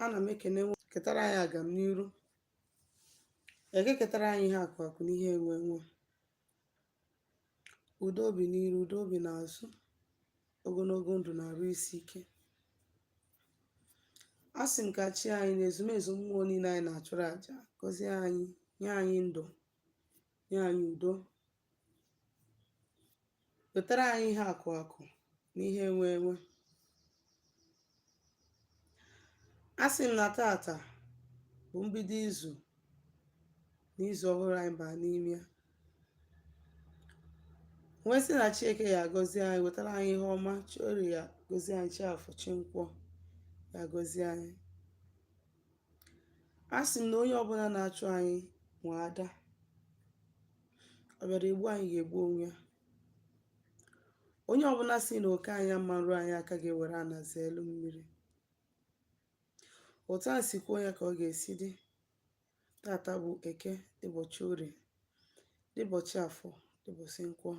Ana m ekene ketara anyị agam n'iru. Eke ketara anyị ihe akụ akụ na ihe enwe enwe. Udo obi n'iru, udo obi n'azụ, ogologo ndụ na arụ isi ike. A sị m ka chi anyị na ezumezu mmụọ niile anyị na-achụrụ àjà gọzie anyị, nye anyị ndụ, nye anyị udo, wetara anyị ihe akụ akụ na ihe enwe enwe. A sị m na tata bụ mbido izu na izu ọhụrụ anyị baa n'ime ya, wee sị na chi Eke ya agọzie anyị, wetara anyị ihe ọma, chi Orie ya gọzie anyị, chi Afọ, chi Nkwọ ya gọzie anyị. A sị m na onye ọbụla na-achụ anyị nwe ada, ọ bịara egbu anyị ga-egbu onwe ya. Onye ọbụla si na oke anyị ama nru anyị aka ga-ewere ana zee elu mmiri. Otu a si kwuo ya ka ọ ga-esi dị. Tata bụ Eke, ụbọchị Orie, ụbọchị Afọ, ụbọchị Nkwọ,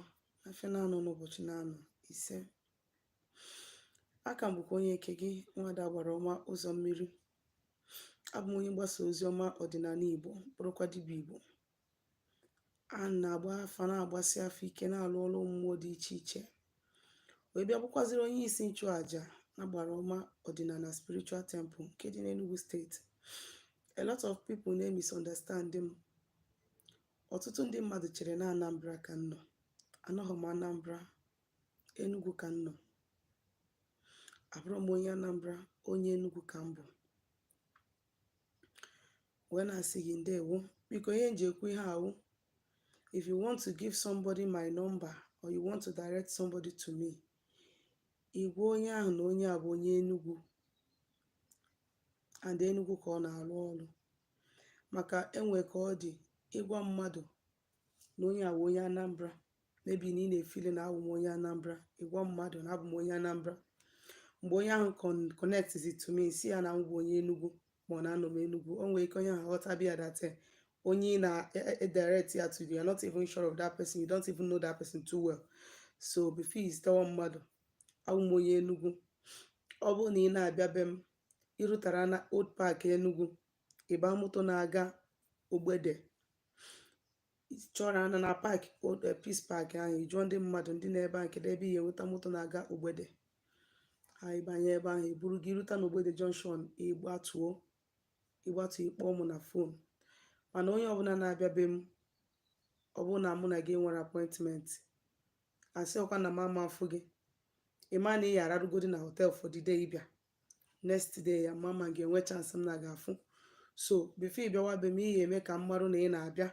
afịa na-anọ n'ụbọchị na-anọ ise. Aka m bụkwa onye nke gị, Nwada Agbara Ọma Ụzọ Mmiri. Abụ m onye mgbasa ozi ọma ọdịnala Igbo, bụrụkwa dibịa Igbo. A na-agba afa, na-agbasi afa ike, na-alụ ọrụ mmụọ dị iche iche, wee bịa bụkwaziri onye isi nchụaja na Agbara Ọma Ọdịnala Spiritual Temple nke dị n'Enugu Steeti. A lot of people na-misunderstand m. Ọtụtụ ndị mmadụ chere na Anambra ka m nọ. Anọghị m Anambra, Enugu ka m nọ. Abụrụ m onye Anambra, onye Enugu ka m bụ. Wee na-asị gị ndewo. Biko, ihe m ji ekwu ihe awụ, if you want to give somebody my number or you want to direct somebody to me, ị gwa onye ahụ na onye a bụ onye Enugu and Enugu ka ọ na-arụ ọrụ, maka enwe ka ọ dị ịgwa mmadụ na onye a bụ onye Anambra. Maybe na ị na-efeel na abụ m onye Anambra, ịgwa mmadụ na abụ m onye Anambra. Mgbe onye ahụ connect to me, si ya na m bụ onye Enugu ma ọ na-anọ m Enugu, o nwere ike onye ahụ aghọtabịa that onye ị na-direct ya to, you are not even sure of that person, you don't even know that person too well. So before you tell mmadụ abụ m onye Enugu, ọ bụrụ na ị na-abịa be m, irutara na Old Park Enugu, ịba moto na-aga Ogbede, chọrọ ana na park Old Peace Park ahụ, ị jụọ ndị mmadụ ndị na-ebe ahụ kedu ebe ị ga-enweta moto na-aga Ogbede. Ha ịbanye ebe ahụ, eburu gị rute n'Ogbede Junction, ịgbatuo, ịgbatuo, ịkpọọ mụ na phone. Mana onye ọbụla na-abịa be m, ọ bụrụ na mụ na gị nwere appointment, asị ọkwa na m ama afụ gị, ị ma na ị ya ararugodi na hotel for the day ị bịa. Next day ya mama ga-enwe chance m na ga-afụ. So before ị bịawa be m, ị ga-eme ka m marụ na ị na-abịa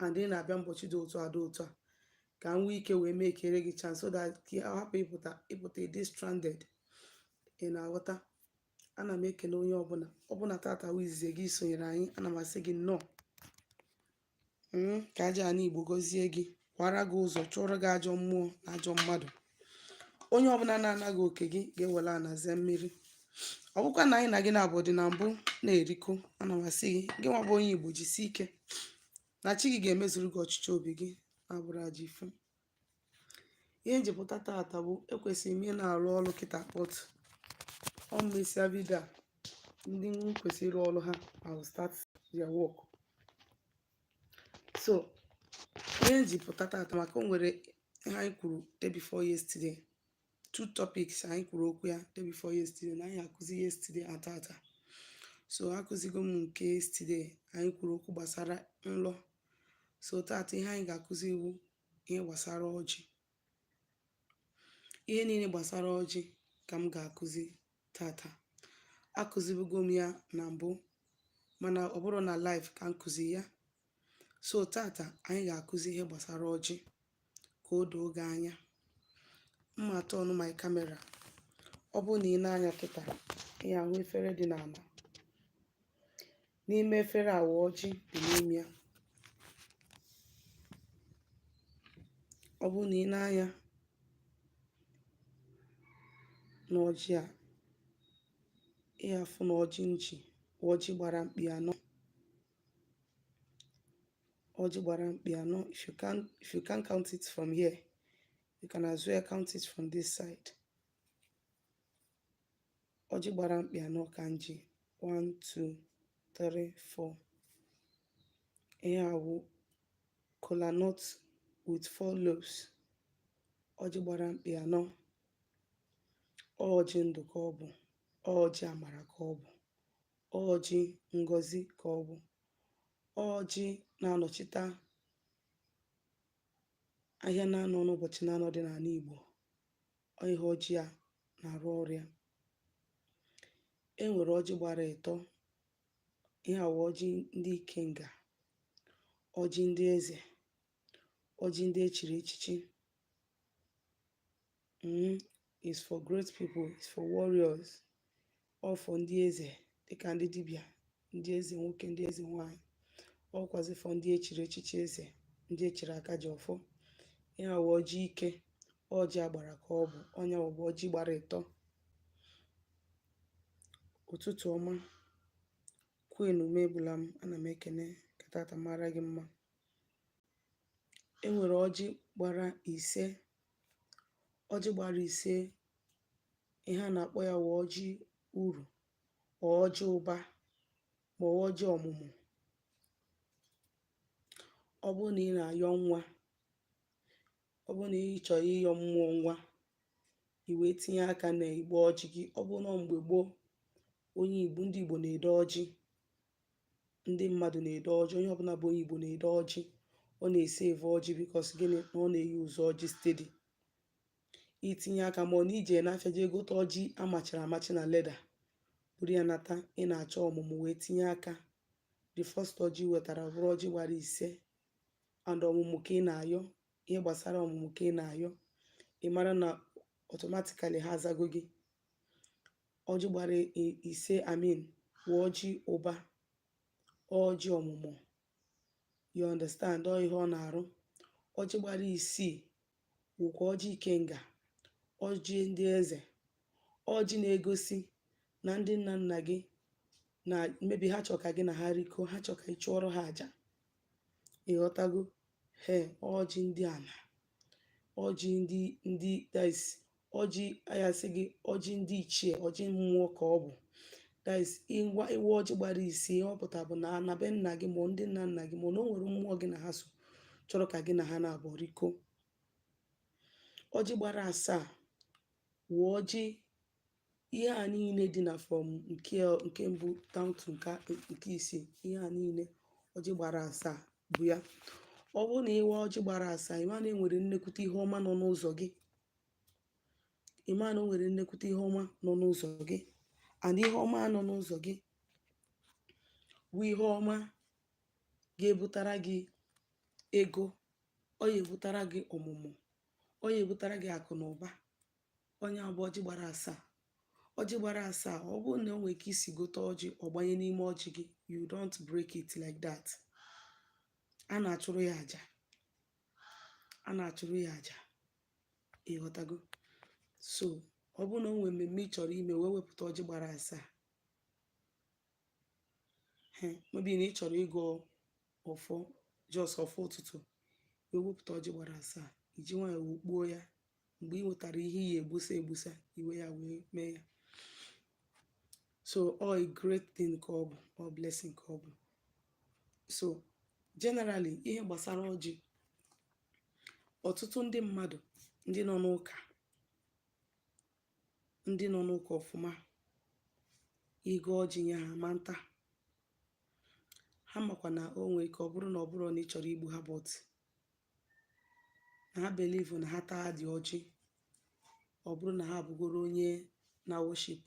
and ị na-abịa mbọchị dị otu a dị otu a, ka m nwee ike wee mee kere gị chance, so that ka ọ hapụ ịpụta ịpụta ịdị stranded. Ị na-aghọta? Ana m ekele onye ọbụla ọbụla tata wụ izizi gị sonyere anyị. Ana m asị gị nnọọ. Ka aja ana Igbo gọzie gị, kwara gị ụzọ, chụọrọ gị ajọ mmụọ na ajọ mmadụ. Onye ọbụla na-anaghị oke gị ga-ewere ana zee mmiri. Ọ bụkwa na anyị na gị na-abụ dị na mbụ na-erikọ, ana m asị gị, gị nwa bụ onye Igbo, jisie ike na chi gị ga-emezuru gị ọchịchọ obi gị na-abụrụ ajọ ife. Ihe njipụta tata bụ ekwesịrị m ị na-arụ ọrụ kịta, but ọ mesịa video a, ndị m kwesịrị ịrụ ọrụ ha, I will start their work. So ihe njipụta tata, maka o nwere ihe anyị kwuru day before yesterday, two topics anyị kwuru okwu ya day before yesterday na anyị akụzi yesterday and tata. So akụzigo m nke yesterday, anyị kwuru okwu gbasara nlọ. So tata, ihe anyị ga-akụzi iwu ihe gbasara ọjị. Ihe niile gbasara ọjị ka m ga-akụzi tata. Akụzibugo m ya na mbụ, mana ọ bụrụ na live ka m kụzi ya. So tata anyị ga-akụzi ihe gbasara ọjị ka o doo gị anya. Mma turn my camera. Ọ bụrụ na ị na-anya kịta, ị ga-ahụ efere dị n'ala. N'ime efere a wụ ọjị dị n'ime ya. Ọ bụrụ na ị na-anya n'ọjị a, ị ga-afụ na ọjị nji wụ ọjị gbara mkpị anọ. Ọjị gbara mkpị anọ. If you can count it from here, you can as well count it from this side. Ọjị gbara mkpị anọ ka m ji. 1, 2, 3, 4. Ihe a wụ kola nut with four lobes, ọjị gbara mkpị anọ. Ọjị ndụ ka ọ bụ, ọjị amara ka ọ bụ, ọjị ngọzi ka ọ bụ, ọjị na-anọchite ahịa na-anọ n'ụbọchị na-anọ dị n'ala Igbo. Ọ ihe ọjị a na-arụ ọrụ ya. E nwere ọjị gbara ịtọ. Ihe a wụ ọjị ndị ikenga, ọjị ndị eze, ọjị ndị echiri echichi. Is for great people, is for warriors, all for ndị eze, dịka ndị dibịa, ndị eze nwoke, ndị eze nwanyị. Ọkwazi for ndị echiri echichi eze, ndị echiri aka ji ọfọ. Ihe a wụ ọjị ike, ọjị agbara ka ọ bụ. Ọnya bụ ọjị gbara ịtọ. Ụtụtụ ọma, Queen Umegbula m. Ana m ekene ka tata mara gị mma. E nwere ọjị gbara 5. Ọjị gbara 5, ihe a na-akpọ ya wụ ọjị uru, ọjị ụba, ma ọ ọjị ọmụmụ. Ọ bụrụ na ị na-ayọ nwa, ọ bụrụ na ị chọrọ ịyọ mmụọ nwa, i wee tinye aka n'igbe ọjị gị. Ọ bụrụ na mgbe gboo, onye Igbo, ndị Igbo na-ede ọjị, ndị mmadụ na-ede ọjị, onye ọbụla bụ onye Igbo na-ede ọjị, ọ na-esave ọjị, because gịnị? Na ọ na-eyi ụzọ ọjị steady. Itinye aka, ma ọ na ije n'afịa jee gote ọjị amachiri amachi na leather, buru ya nata, ị na-achọ ọmụmụ, wee tinye aka, the first ọjị wetara bụrụ ọjị gbara 5, and ọmụmụ ka ị na-ayọ, ihe gbasara ọmụmụ ka ị na-ayọ, ị mara na automatically ha azago gị. Ọjị gbara 5, I mean, wụ ọjị ụba, ọjị ọmụmụ. You understand? Ọ ihe ọ na-arụ. Ọjị gbara 6 wụkwa ọjị ikenga, ọjị ndị eze, ọjị na-egosi na ndị nna nna gị na mebi ha chọrọ ka gị na ha rikọọ, ha chọrọ ka ị chụọrọ ha àjà. Ịghọtago? He ọjị ndị ana, ọjị ndị, that is, ọjị ayasị gị, ọjị ndị ichie, ọjị mmụọ ka ọ bụ. That is, ịwa ịwa ọjị gbara 6, ihe ọ pụtara bụ na na be nna gị, ma ndị nna nna gị, ma na o nwere mmụọ gị na ha so chọrọ ka gị na ha na-abụ rikọ. Ọjị gbara 7 wụ ọjị ihe a niile dị na from nke mbụ down to nke isii. Ihe a niile ọjị gbara 7 bụ ya. Ọ bụrụ na ịwa ọjị gbara 7, ịma na enwere nnekwute ihe ọma nọ n'ụzọ gị, ịma na o nwere nnekwute ihe ọma nọ n'ụzọ gị. And ihe ọma nọ n'ụzọ gị bụ ihe ọma ga-ebutara gị ego, ọ ga-ebutara gị ọmụmụ, ọ ga-ebutara gị akụ na ụba. Onye abụ ọjị gbara 7. Ọjị gbara 7, ọ bụrụ na o nwere ka isi gote ọjị, ọ gbanye n'ime ọjị gị, you don't break it like that. A na-achụrụ ya àjà, a na-achụrụ ya àjà. Ịghọtago? So ọ bụrụ na o nwere mmemme ị chọrọ ime, wee wepụta ọjị gbara 7, he maybe na ị chọrọ ịgọ ọfọ, just ọfọ ụtụtụ, wee wepụta ọjị gbara 7, iji nwayọọ wee kpuo ya. Mgbe ị nwetara ihe iyi egbusa egbusa, iwe ya wee mee ya. So all a great thing ka ọ bụ, all blessing ka ọ bụ. So generally, ihe gbasara ọjị, ọtụtụ ndị mmadụ, ndị nọ n'ụka, ndị nọ n'ụka ọfụma, ịgọ ọjị nye ha ma nta ha makwa na o nwee ike ọ bụrụ na ọ bụrụ na ị chọrọ igbu ha, but na ha believe na ha taa dị ọjị, ọ bụrụ na ha abụgoro onye na-worship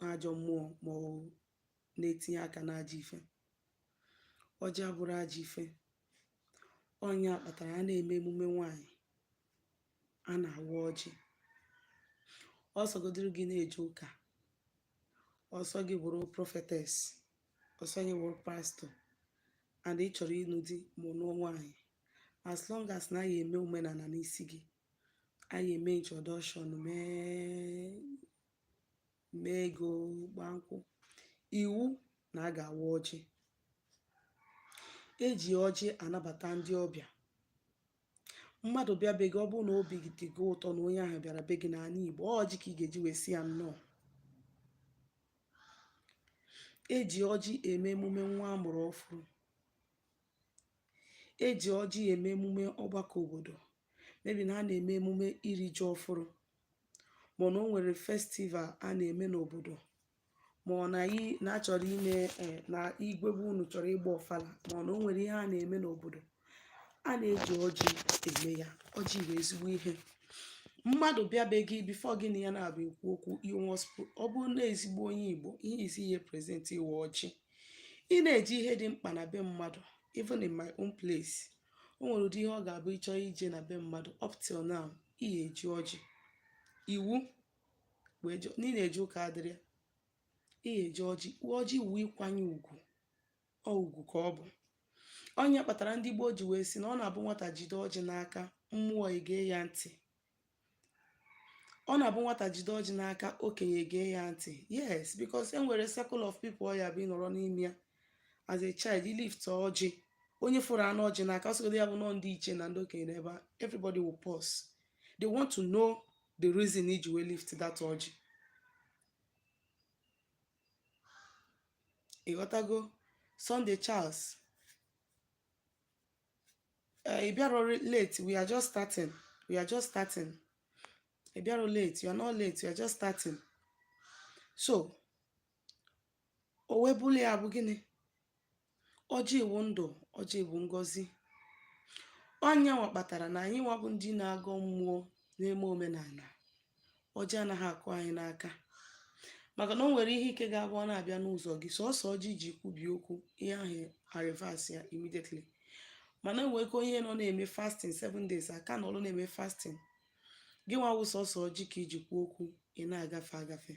ajọ mmụọ, ma ọ na-etinye aka n'ajọ ife. Ọjị abụrụ ajọ ife. Ọnya kpatara a na-eme emume nwanyị, a na-awa ọjị. Ọsọgodiri gị na-eje ụka, ọsọ gị bụrụ prophetess, ọsọ gị bụrụ pastor, and ị chọrọ ịnụ di ma ọ nụọ nwaanyị, as long as na ya eme omenala n'isi gị, a ya eme introduction, mee ego, gbaa nkwụ, iwu na a ga-awa ọjị. Eji ọjị anabata ndị ọbịa. Mmadụ bịa be gị, ọ bụrụ na obi dị gị ụtọ na onye ahụ bịara be gị, n'ala Igbo, ọjị ka ị ga-eji wee sị ya nnọọ. Eji ọjị eme emume nwa amụrụ ọfụrụ. Eji ọjị eme emume ọgbakọ obodo, maybe na a na-eme emume iri ji ọfụrụ, ma na o nwere festival a na-eme n'obodo, ma ọ na anyị na-achọrọ ime na igwe bụ unu chọrọ ịgba ọfala, ma ọ na o nwere ihe a na-eme n'obodo, a na-eji ọjị eme ya. Ọjị bụ ezigbo ihe. Mmadụ bịa be gị, before gị na ya na-abụ ekwu okwu, you must, ọ bụrụ na ezigbo onye Igbo, ihe isi ihe present iwe ọjị. Ị na-eji ihe dị mkpa na be mmadụ. Even in my own place, o nwere ụdị ihe ọ ga-abụ ịchọ ije na be mmadụ, up till now, ị ga-eji ọjị iwu wee na ị na-eje ụka adịrị ya, ị ga-eji ọjị. Ọjị wu ịkwanye ugwu, ọ ugwu ka ọ bụ. Onye kpatara ndị gboo ji wee sị na ọ na-abụ nwata jide ọjị n'aka, mmụọ ege ya ntị. Ọ na-abụ nwata jide ọjị n'aka, okenye gee ya ntị. Yes, because e nwere circle of people ọ ya bụ ịnọrọ n'ime ya as a child, lift ọjị, onye fụrụ anụ ọjị n'aka, ọsọgodo ya bụ nọ ndị ichie na ndị okenye n'ebe a, everybody will pause. They want to know the reason iji wee lift that ọjị. Ịghọtago? Sunday Charles, ị bịarọ late. We are just starting, we are just starting. Ị bịarọ late, you are not late, you are just starting. So o wee bụrụ ya bụ gịnị? Ọjị wụ ndụ, ọjị bụ ngọzi. Ọnya nwa kpatara na anyị nwa bụ ndị na-agọ mmụọ, na-eme omenala, ọjị anaghị akụ anyị n'aka, maka na o nwere ihe ike ga-abụ ọ na-abịa n'ụzọ gị, sọsọ ọjị ji kwubie okwu, ihe ahụ a-reverse ya immediately. Mana enwere ike onye nọ na-eme fasting 7 days, aka nọrọ na-eme fasting, gị nwa wụ sọsọ ọjị ka iji kwuo okwu, ị na-agafe agafe.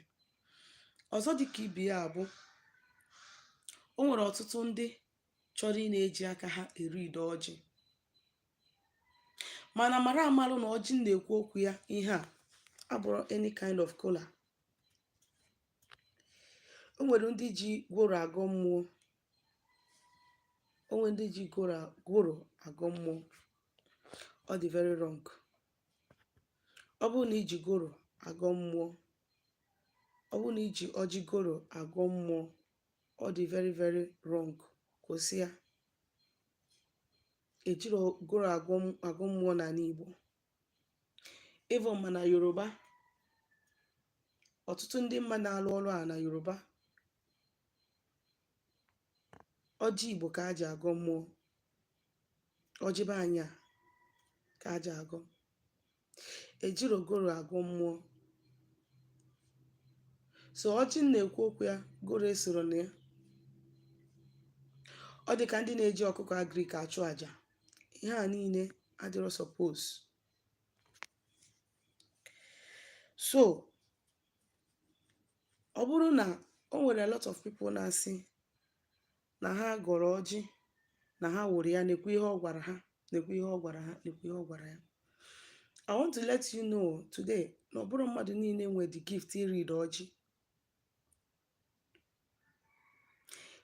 Ọzọ dị ka ibe ya bụ, o nwere ọtụtụ ndị chọrọ ị na-eji aka ha eri ide ọjị, mana mara amalụ na ọjị m na-ekwu okwu ya ihe a abụrụ any kind of kola. O nwere ndị ji gworo agọ mmụọ, o nwere ndị ji gworo agọ mmụọ. Ọ dị very wrong. Ọ bụrụ na iji goro agọ mmụọ, ọ bụrụ na iji ọjị goro agọ mmụọ, ọ dị very very wrong. Kwụsị ya. Ejiro goro agọ mmụọ n'ala Igbo. Even ma na Yoruba, ọtụtụ ndị mma na-alụ ọrụ a na Yoruba, ọjị Igbo ka a ji agọ mmụọ, ọjị be anyị a ka a ji agọ. Ejiro goro agọ mmụọ. So ọjị m na-ekwu okwu ya, goro esoro na ya. Ọ dị ka ndị na-eji ọkụkọ agric achụ àjà. Ihe a niile adịrọ suppose. So ọ bụrụ na o nwere a lot of people na-asị na ha gọrọ ọjị, na ha wụrụ ya, nekwa ihe ọ gwara ha, nekwa ihe ọ gwara ha, nekwa ihe ọ gwara ya. I want to let you know today na ọ bụrụ mmadụ niile nwe the gift read ọjị.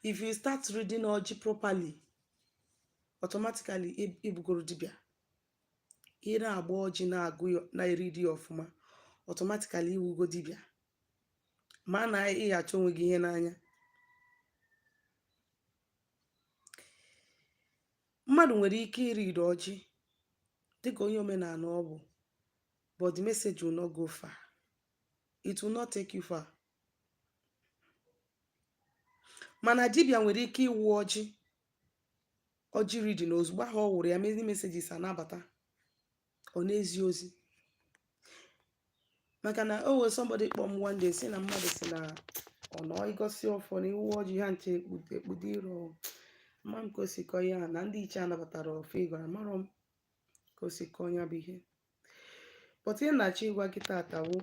If you start reading ọjị properly, automatically ịbụgoro dibịa. Ị na-agba ọjị, na-agụ ya, na-eridi ya ọfụma, automatically iwugo dibịa. Ma na ị achọ onwe gị ihe n'anya. Mmadụ nwere ike iread ọjị dịka onye omenala ọ bụ, but the message will not go far. It will not take you far. Mana dibịa nwere ike ịwụ ọjị, ọjị reading, ozugbo ahụ ọ wụrụ ya, many messages anabata, ọ na-ezi ozi. Maka na o nwere somebody kpọọ m one day, sị na mmadụ si na ọ nọ ịgosi ọfọ na iwu ọjị ha nche ekpudo iro ama m ka o si kọọ ihe a, na ndị ichie anabatara ọfọ ịgọrọ. Amarọ m ka o si kọọ ya bụ ihe, but ihe na-achọ ịgwa gị tata wụ,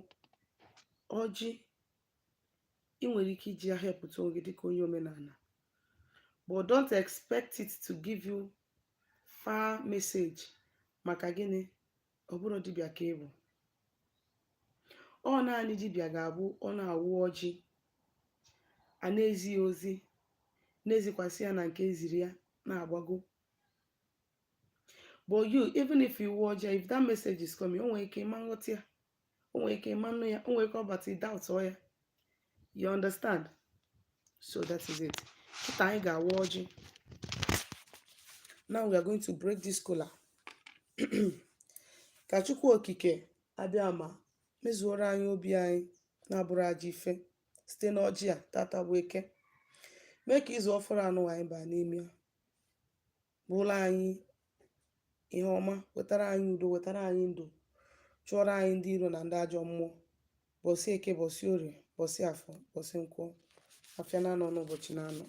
ọjị ị nwere ike iji ya helpụta onwe gị dịka onye omenala, but don't expect it to give you far message. Maka gịnị? Ọ bụrụ dibịa ka ị bụ, ọ naanị dibịa ga-abụ ọ na-awụ ọjị, a na-ezi ya ozi, na-ezikwasị ya na nke eziri ya na-agbago. But you, even if you wụọ ọjị, if that message is coming, o nwere ike ịma nghọta ya, o nwere ike ịma nnu ya, o nwere ike ọ bata doubt ọ ya. You understand? So that is it. Kịta anyị ga-awa ọjị. Now we are going to break this kola. Ka Chukwu Okike Abịama mezuoro anyị obi anyị na-abụrụ ajọ ife site n'ọjị a tata bụ Eke. Mee ka izu ọfụrụ anụ anyị baa n'ime ya bụrụ anyị ihe ọma, wetara anyị udo, wetara anyị ndụ, chụọrọ anyị ndị iro na ndị ajọ mmụọ. Bọsị Eke, bọsị Orie, bọsị Afọ, bọsị Nkwọ, afịa na-anọ n'ụbọchị na-anọ.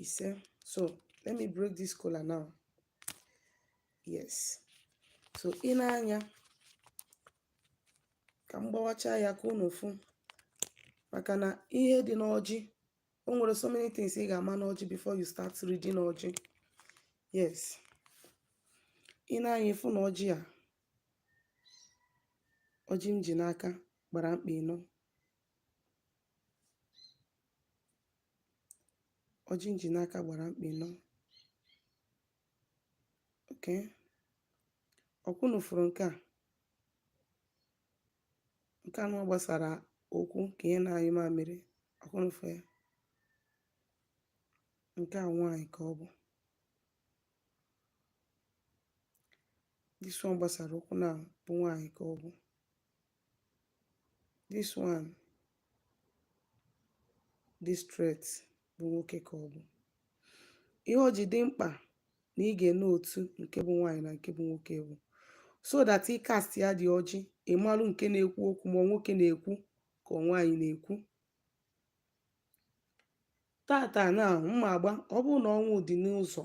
Ise. So let me break this kola now. Yes, so ị na-anya ka m gbawacha ya ka unu fụ, maka na ihe dị n'ọjị, o nwere so many things ị ga-ama n'ọjị before you start reading ọjị. Yes, ị na-anya ịfụ na ọjị a, ọjị m ji n'aka, gbara mkpị ịnọ. Ọjị m ji n'aka gbara mkpị ịnọ. Okay, ọkwa unu fụrụ nke a, nke anụ gbasara okwu ka ihe na-anyụ mamịrị. Ọkwa unu fụrụ ya? Nke a nwaanyị ka ọ bụ. This one gbasara ụkwụ na bụ nwaanyị ka ọ bụ. This one dị straight bụ nwoke ka ọ bụ. Ihe o ji dị mkpa na ị ga-ene otu nke bụ nwaanyị na nke bụ nwoke bụ so that ị cast ya dị ọjị, ị malụ nke na-ekwu okwu, ma ọ nwoke na-ekwu ka ọ nwaanyị na-ekwu. Tata na mma agba, ọ bụrụ na ọnwụ dị n'ụzọ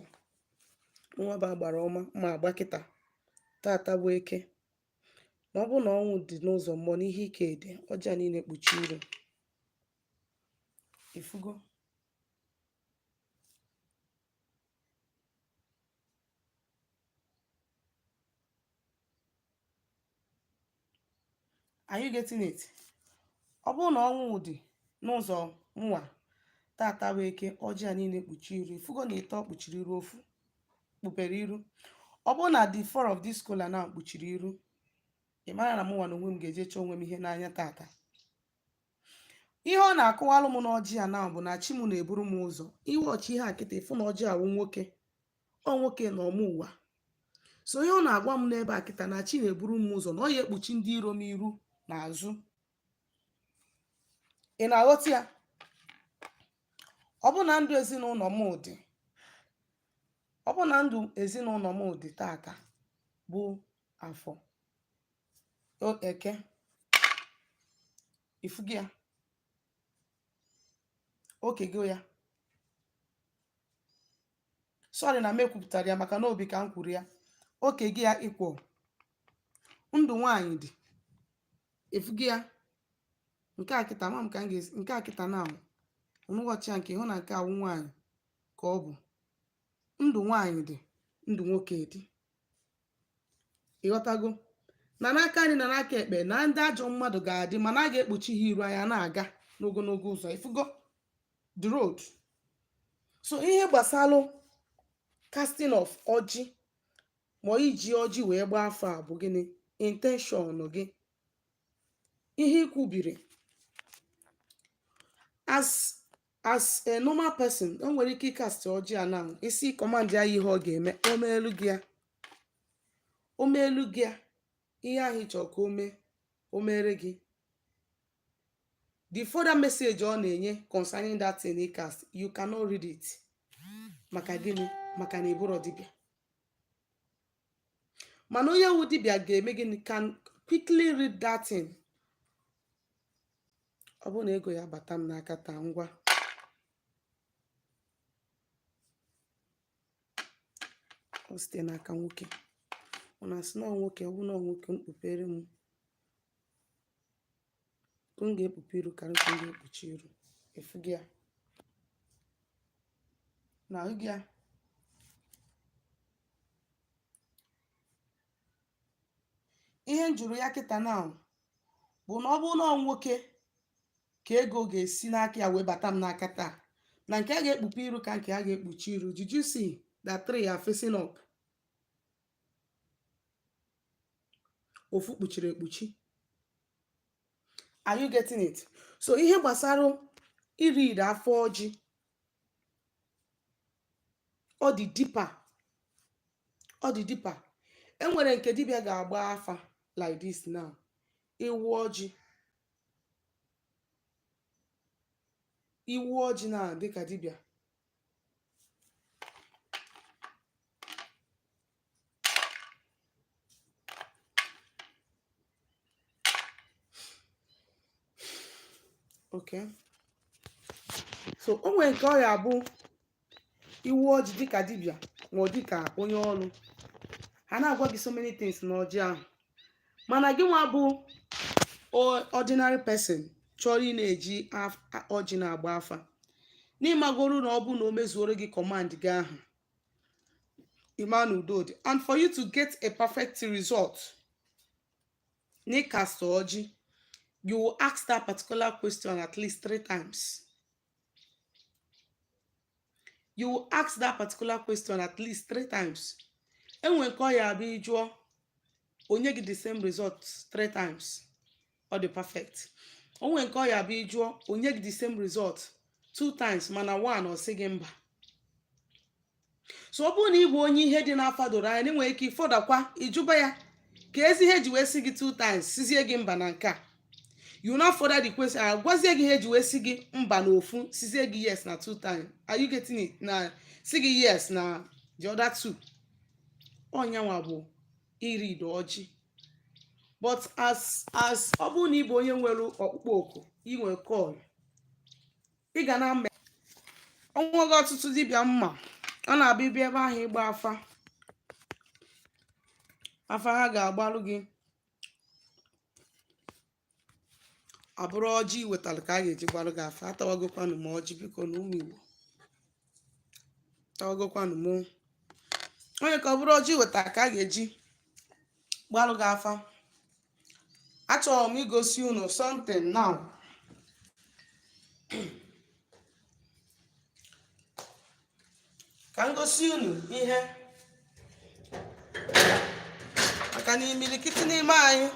nwa bụ agbara ọma, mma agba kịta tata bụ Eke, na ọ bụrụ na ọnwụ dị n'ụzọ mmụọ na ihe ike dị, ọjị a niile kpuchi iru. Ifugo? Are you getting it? Ọ bụrụ na ọnwụ dị n'ụzọ nwa tata bụ Eke, ọjị a niile kpuchi iru. Ifugo na ịtọ kpuchiri iru, ofu kpupere iru. Ọ bụrụ na the four of this kola now kpuchiri iru, ị mara na mụnwa na onwe m ga-eje chọọ onwe m ihe n'anya tata. Ihe ọ na-akọwalụ m n'ọjị a now bụ na chi m na-eburu m ụzọ. Iwe ọchị ihe a kịta, ịfụ na ọjị awụ nwoke, ọ nwoke na ọmụ ụwa. So ihe ọ na-agwa m n'ebe a kịta na chi na-eburu m ụzọ, na ọ ya ekpuchi ndị iro m iru na azụ. Ị na-aghọta ya? Ọ bụ na ndụ ezinụlọ m dị, ọ bụ na ndụ ezinụlọ m dị tata bụ Afọ Eke. Ifugo ya? Okego ya. Sorry na m ekwupụtara ya, maka na obi ka m kwuru ya. Okego ya equal. Ndụ nwaanyị dị. Ifugo ya? Nke a kịta ama m ka m ga-esi nke a kịta na ụnụghọchi ya nke hụ na nke awụ nwaanyị ka ọ bụ. Ndụ nwaanyị dị, ndụ nwoke dị. Ịghọtago? Na n'aka nri na n'aka ekpe na ndị ajọ mmadụ ga-adị, mana a ga-ekpuchi ha iru anya na-aga n'ogologo ụzọ. Ifugo the road? So ihe gbasalụ casting of ọjị, ma iji ọjị wee gbaa afa a, bụ gịnị? Intention gị, ihe i kwubiri. As a normal person, o nwere ike ịcast ọjị a na isi command ya ihe ọ ga-eme, o meelu gị ya, o meelu gị ya. Ihe ahụ ị chọrọ ka o mee, o mere gị. The further message ọ na-enye concerning that thing ị cast, you cannot read it. Maka gịnị? Maka na ịbụrọ dibịa. Mana onye wu dibịa ga-eme gịnị? Can quickly read that thing. Ọ bụrụ na ego ya bata m n'aka taa, ngwa, ọ site n'aka nwoke, ọ na-asị na ọ nwoke. Ọ bụrụ na ọ nwoke, m kpupere m ka m ga-ekpupe iru karịa ka m ga-ekpuchi iru. Efugo ya na ahụ gị ya. Ihe m jụrụ ya kịta na bụ na ọ bụrụ na ọ nwoke ka ego ga-esi n'aka ya wee bata m n'aka taa, na nke a ga-ekpupe iru ka nke a ga-ekpuchi iru. Did you see that three are facing up, ofu kpuchiri ekpuchi? Are you getting it? So ihe gbasara Iread afa ọjị, ọ dị deeper, ọ dị deeper. Enwere nke dibịa ga-agba afa like this now. Ịwa ọjị, ịwa ọjị na dịka dibịa, okay, so o nwere nke ọ ya bụ ịwa ọjị dịka dibịa ma ọ dịka onye ọrụ, ha na-agwa gị so many things na ọjị ahụ. Mana gị nwa bụ ordinary person chọrọ ị na-eji ọjị na-agba afa, n'ịmagoro na ọ bụ na o mezuoro gị command gị ahụ, ịma na udo dị. And for you to get a perfect result n'ịcast ọjị, you will ask that particular question at least three times. You will ask that particular question at least three times. Enwere nke ọ ya abụ ịjụọ, o nye gị the same result three times, ọ dị perfect. O nwere nke ọ ya abụ ịjụọ, o nye gị the same result two times, mana one ọ sị gị mba. So ọ bụrụ na ị bụ onye ihe dị n'afa doro anya, na enwere ike ịfọdakwa ịjụba ya ka ezi ihe ji wee sị gị two times, sizie gị mba na nke a. You now further the question, agwazie gị ihe eji wee sị gị mba na ofu, sizie gị yes na two times. Are you getting it? Na sị gị yes na the other two. Ọnyanwa bụ iread ọjị. But as ọ bụrụ na ị bụ onye nwere ọkpụkpọ oku, inwe call, ị ga na onwego ọtụtụ dibịa mma ọ na-abịa ịbịa ebe ahụ ịgba afa, afa ha ga-agbalụ gị abụrụ ọjị wetara ka a ga-eji gbalụ gị afa. Atawagokwanụ m ọjị, biko na ụmụ Igbo, tawagokwanụ m onye ka ọ bụrụ ọjị wetara ka a ga-eji gbalụ gị afa. Achọrọ m igosi unu something now. Ka m gosi unu ihe, maka na imilikiti n'ime anyị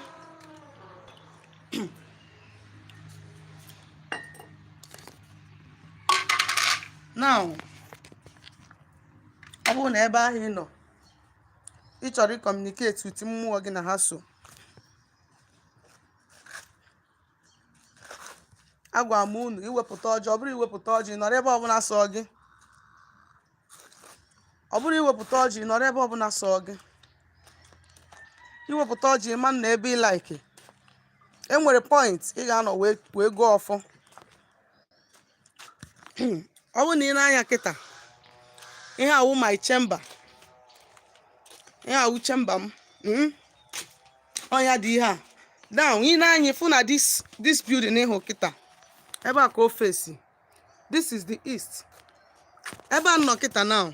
now, ọ bụrụ na ebe ahụ ị nọ, ị chọrọ ịcommunicate with mmụọ gị na ha so, agwa m unu iwepụta ọjị. Ọ bụrụ iwepụta ọjị nọrọ ebe ọbụla sọ gị, ọ bụrụ iwepụta ọjị nọrọ ebe ọbụla sọ gị, iwepụta ọjị ma na ebe ị like, enwere point ị ga-anọ wee gụọ ọfọ. Ọ bụrụ na ị na-anya kịta, ihe awụ my chamber, ihe awụ chamber m. Ọnya dị ihe a down. Ị na-anya fụ na this building ịhụ kịta, ebe a ka o face. This is the east. Ebe a nọ kịta now,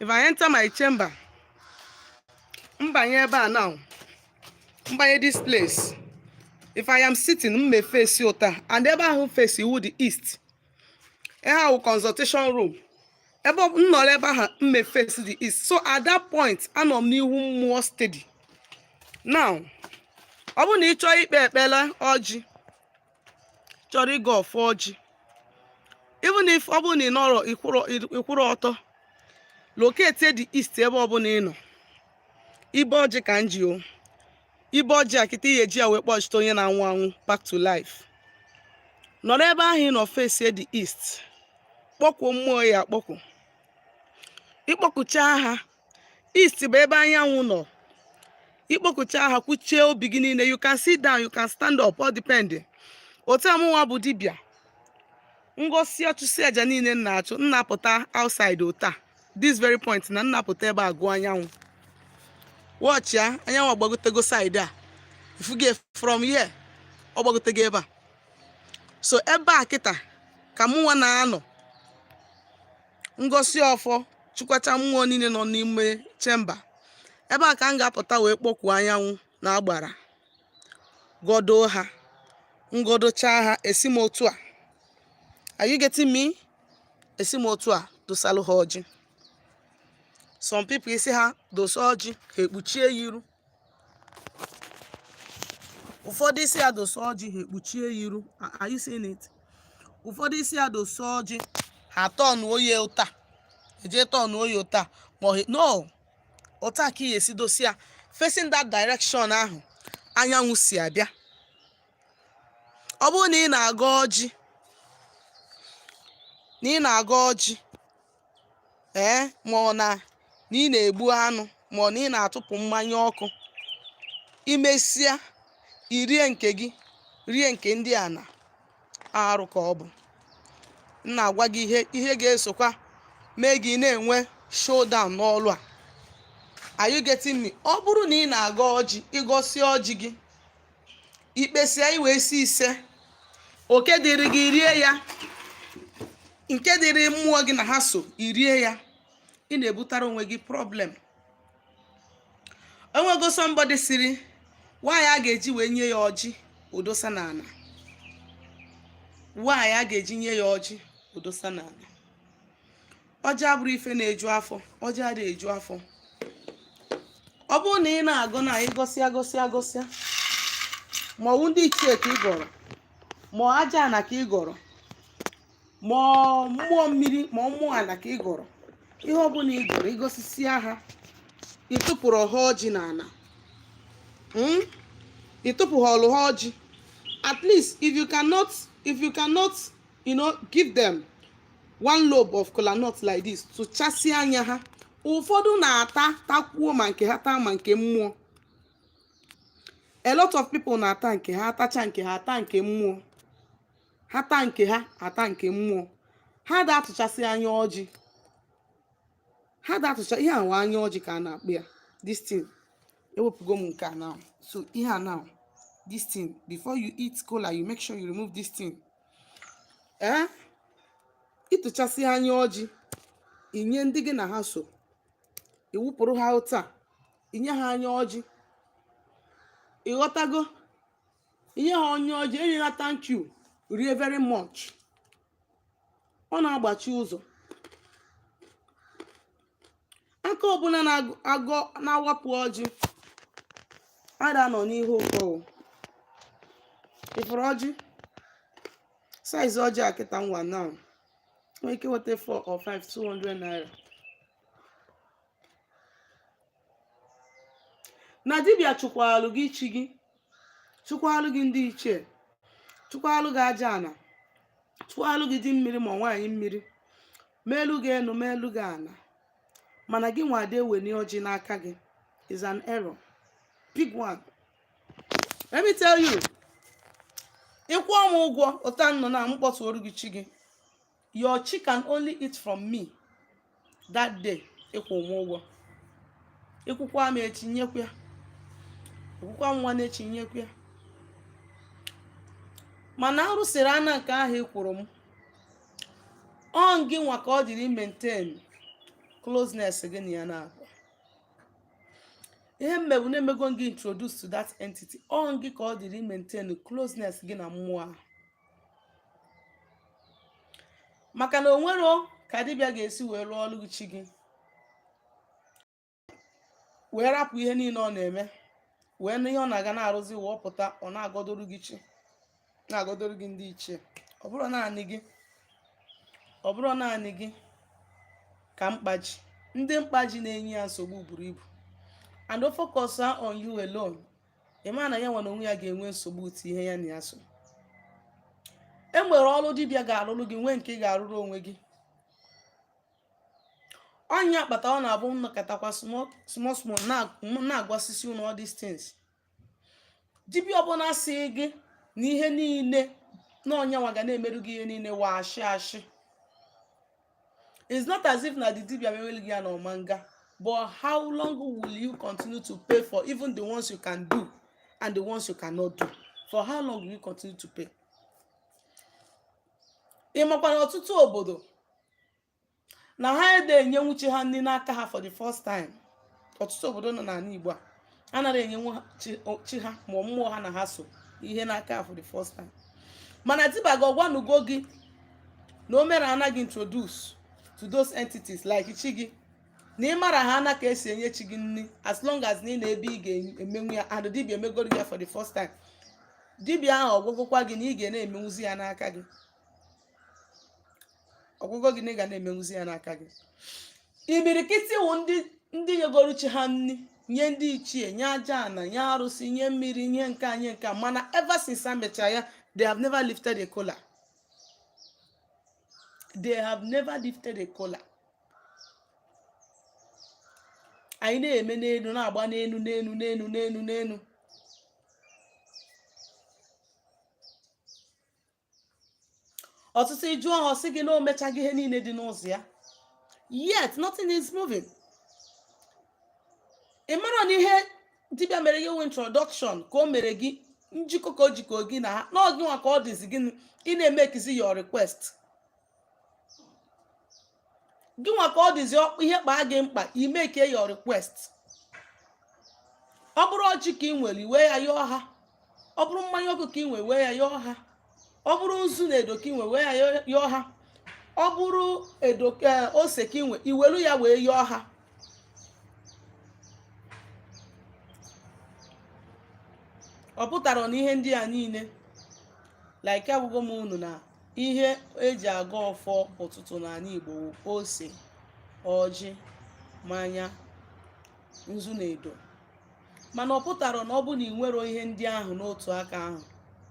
if I enter my chamber, mbanye ebe a now, mbanye this place, if I am sitting, m may face ụta, and ebe ahụ face iwu the east. Ihe ahụ consultation room, ebe m nọrọ ebe ahụ, m may face the east. So at that point, anọ m n'ihu mmụọ steady. Now, ọ bụrụ na ị chọọ ikpe ekpere ọjị, chọrọ ịga ọfọ ọjị, even if ọ bụrụ na ị nọrọ ịkwụrụ ọtọ, locate the east ebe ọbụla ị nọ. Ibe ọjị ka m ji o ibe ọjị a kịta, ihe eji ya wee kpọchite onye na-anwụ anwụ back to life. Nọrọ ebe ahụ ị nọ, face the east, kpọkwuo mmụọ ya akpọkwu. Ịkpọkụcha ha, east bụ ebe anyanwụ nọ. Ịkpọkụcha ha, kwuchie obi gị niile. You can sit down, you can stand up, all depend. Otu amụnwa bụ dibịa ngosi ọchụsị aja niile m na-achụ, m na-apụta outside ota this very point na nnapụta ebe a gụọ anyanwụ. Watch ya, anyanwụ agbagotego side a. Ifuge from here, ọ gbagotego ebe a. So ebe a kịta ka mụnwa na-anọ ngosi ọfọ, chụkwacha mmụọ niile nọ n'ime chamber. Ebe a ka m ga-apụta wee kpọkwuo anyanwụ na agbara, godo ha, ngodocha ha, esi m otu a. Are you getting me? Esi m otu a dosalụ ha ọjị. Some people, isi ha dosa ọjị, ha ekpuchie ya iru. Ụfọdụ isi ha dosa ọjị, ha ekpuchie ya iru. Are you seeing it? Ụfọdụ isi ya dosa ọjị, ha tọnụọ ya ụta, eje tọnụọ ya ụta. Ma ọ no ụta ka ị esi dosi ya, facing that direction ahụ anyanwụ si abịa. Ọ bụrụ na ị na-agọ ọjị, na ị na-agọ ọjị, ee, ma ọ na ị na-egbu anụ, ma ọ na ị na-atụpụ mmanya ọkụ, imesịa irie nke gị, rie nke ndị a, na arụ ka ọ bụ. M na-agwa gị ihe ihe ga-esokwa mee gị na-enwe showdown n'ọlụ a. Are you getting me? Ọ bụrụ na ị na-agọ ọjị, ịgọsie ọjị gị, ikpesịa, iwee si ise, oke dịrị gị rie ya, nke dịrị mmụọ gị na ha so irie ya, ị na-ebutara onwe gị problem. Enwego somebody siri nwaanyị a ga-eji wee nye ya ọjị odosa n'ala, nwaanyị a ga-eji nye ya ọjị odosa n'ala. Ọjị abụrụ ife na-eju afọ. Ọjị adịghị eju afọ. Ọ bụrụ na ị na-agọ na ịgọsịa, gọsịa, gọsịa, ma ọwụ ndị ichie ka ị gọrọ, ma ọ aja ana ka ị gọrọ, ma ọ mmụọ mmiri, ma ọ mmụọ ala ka ị gọrọ, ihe ọbụla ị gọrọ, ịgọsisia ha, ị tụpụrụ ha ọjị n'ala, Ị tụpụghọlụ ha ọjị. At least if you cannot give them one lobe of kola nut like this, tụchasịa anya ha. Ụfọdụ na-ata, takwuo ma nke ha, taa ma nke mmụọ. A lot of people na-ata nke ha, atacha nke ha, ata nke mmụọ. Ha taa nke ha, ata nke mmụọ. Ha da atụchasị anya ọjị, ha da atụcha ihe awa anya ọjị ka a na-akpụ ya. This thing, ewepụgo m nke a now. So ihe a now, this thing, before you eat kola, you make sure you remove this thing. Ee, ịtụchasị anya ọjị, inye ndị gị na ha so, iwupụrụ ha ụta, inye ha anya ọjị. Ịghọtago? Inye ha anya ọjị, enyela thank you, rie very much. Ọ na-agbachi ụzọ. Aka ọbụla na-agọ na-awapụ ọjị ada nọ n'ihe ụkọ o. Ifuru ọjị size ọjị a kịta nwa now, nwere ike nweta 4 or 5, 200 naira. Na dibịa chụkwalụ gị chi gị, chụkwalụ gị ndị ichie, chụkwalụ gị aja ana, chụkwalụ gị di mmiri ma nwaanyị mmiri, meelu gị enu, meelu gị ana, mana gị nwa ada eweni ọjị n'aka gị is an error, big one. Let me tell you, ịkwụọ m ụgwọ ụta nnọ na m kpọtụoru gị chi gị, your chi can only eat from me that day. Ịkwụ m ụgwọ, ịkwụkwa m echi, nyekwa ya, ịkwụkwa m nwa n'echi, nyekwa ya. Mana arụsịrị ana nke ahụ ị kwụrụ m, ọ gị nwa ka ọ dịrị maintain closeness gị na ya. Na-abụ ihe mmegbu na-emego gị introduce to that entity, ọ gị ka ọ dịrị maintain closeness gị na mmụọ ahụ, maka na onwero ka dibịa ga-esi wee rụọ ọrụ chi gị, wee rapụ ihe niile ọ na-eme, wee na ihe ọ na-aga na-arụzi, wee pụta, ọ na-agọdoro gị chi, na-agọdoro gị ndị ichie. Ọ bụrụ naanị gị, ọ bụrụ naanị gị ka mkpaji, ndị mkpaji na-enye ya nsogbu buru ibu, and o focus on you alone, ị ma na ya nwere onwe ya ga-enwe nsogbu otu ihe ya na ya so. E nwere ọrụ dibịa ga-arụrụ gị, nwee nke ị ga-arụrụ onwe gị. Ọnya kpata ọ na-abụ nnọkọtakwa small small small na-agwasisi unu all these things. Dibịa ọbụla sị gị na ihe niile na ọnyanwa ga na-emerụ gị ihe niile wa ashị ashị. It's not as if na the dibịa mewelu gị ya na ọmanga, but how long will you continue to pay for even the ones you can do and the ones you cannot do? For how long will you continue to pay? Ị makwa na ọtụtụ obodo na ha ede enyenwu chi ha nri n'aka ha for the first time? Ọtụtụ obodo nọ n'ala Igbo a anaghị enyenwu chi ha ma mmụọ ha na ha so ihe n'aka ha for the first time. Mana dibịa gị ọgwanugo gị na o mere anaghị introduce to those entities like chi gị, na ị mara ha ana ka esi enye chi gị nri. As long as na ị na-ebe ị ga-emenwu ya, and dibịa emegoro ya for the first time, dibịa ahụ ọgwụgwụkwa gị na ị ga na-emenwuzi ya n'aka gị. Ọgwụgwọ gị na ị ga na-emenwuzi ya n'aka gị. Imirikiti wụ ndị nyegoro chi ha nni, nye ndị ichie, nye aja ana, nye arụsị, nye mmiri, nye nke a, nye nke a, mana ever since ha mechara ya, they have never lifted a kola. They have never lifted a kola. Anyị na-eme n'elu, na-agba n'elu, n'elu, n'elu, n'elu, n'elu. Ọtụtụ ị jụọ ha, sị gị na o mechaghị ihe niile dị n'ụzọ ya, yet nothing is moving. Ị mara na ihe dibịa mere gị wụ introduction ka o mere gị, njikọ ka o jikọ gị na ha, na ọ gị nwa ka ọ dịzi gị ị na-emekizi your request. Gị nwa ka ọ dịzi ihe kpaa gị mkpa, imeke your request. Ọ bụrụ ọjị ka ị nwere, iwe ya yọọ ha. Ọ bụrụ mmanya ọkụ ka ị nwere, wee ya yọọ ha. Ọ bụrụ nzu na edo ka ị nwere, wee ya yọọ ha. Ọ bụrụ edo ose ka ị nwe, iwelu ya wee yọọ ha. Ọ pụtara na ihe ndị a niile, like agwụgo m unu na ihe eji agọ ọfọ ụtụtụ n'ala Igbo wụ ose, ọjị, mmanya, nzu na edo. Mana ọ pụtara na ọ bụ na ị nwere ihe ndị ahụ n'otu aka ahụ,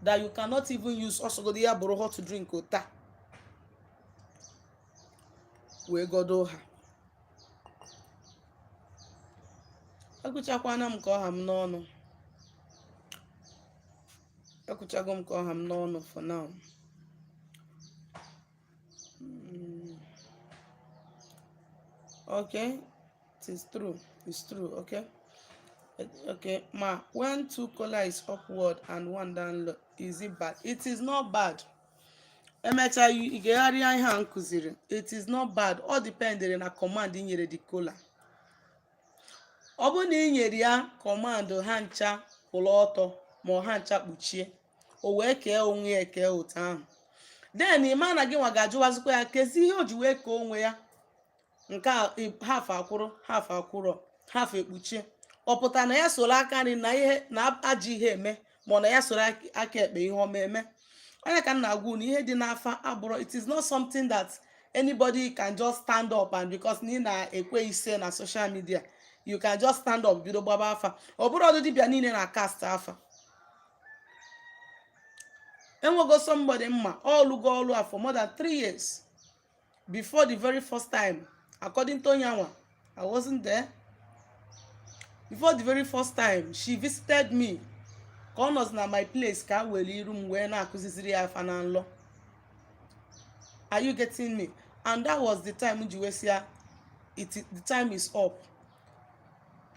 that you cannot even use ọsọgodo ya bụrụ hot drink ụta wee godo ha. Agụchakwana m ka ọha m n'ọnụ. Ekwuchago m ka ọha m n'ọnụ for now. Okay, it is true, it's true. Okay, ma when two kola is upward and one down low, is it bad? It is not bad. Emechaa, ị ga-egharịa ihe a m kụziri. It is not bad. Ọ dependere na command ị nyere the kola. Ọ bụrụ na ị nyere ya command ha ncha kwụrụ ọtọ, ma ọ ha ncha kpuchie, o wee kee onwe ya ekee otu ahụ, then ị ma na gị nwa ga-ajụwazikwa ya kezi ihe o ji wee kee onwe ya nke a, half akwụrụ, half akwụrọ, half ekpuchie. Ọ pụtara na ya soro aka nri na ihe na ajọ ihe eme, ma ọ na ya soro aka ekpe ihe ọma eme. Onye ka m na-agwa unu, ihe dị n'afa abụrụ, it is not something that anybody can just stand up and because na ị na-ekwe ise na social media, you can just stand up bido gbaba afa. Ọ bụrụ ọdụ dibịa niile na cast afa. Enwego somebody mma ọlụgo ọlụ a for more than 3 years before the very first time. According to onyanwa, I wasn't there before the very first time she visited me. Ka ọ nọzi na my place ka a were iru m wee na-akụziziri ya afa na nlọ. Are you getting me? And that was the time ji wee sị ya, it the time is up.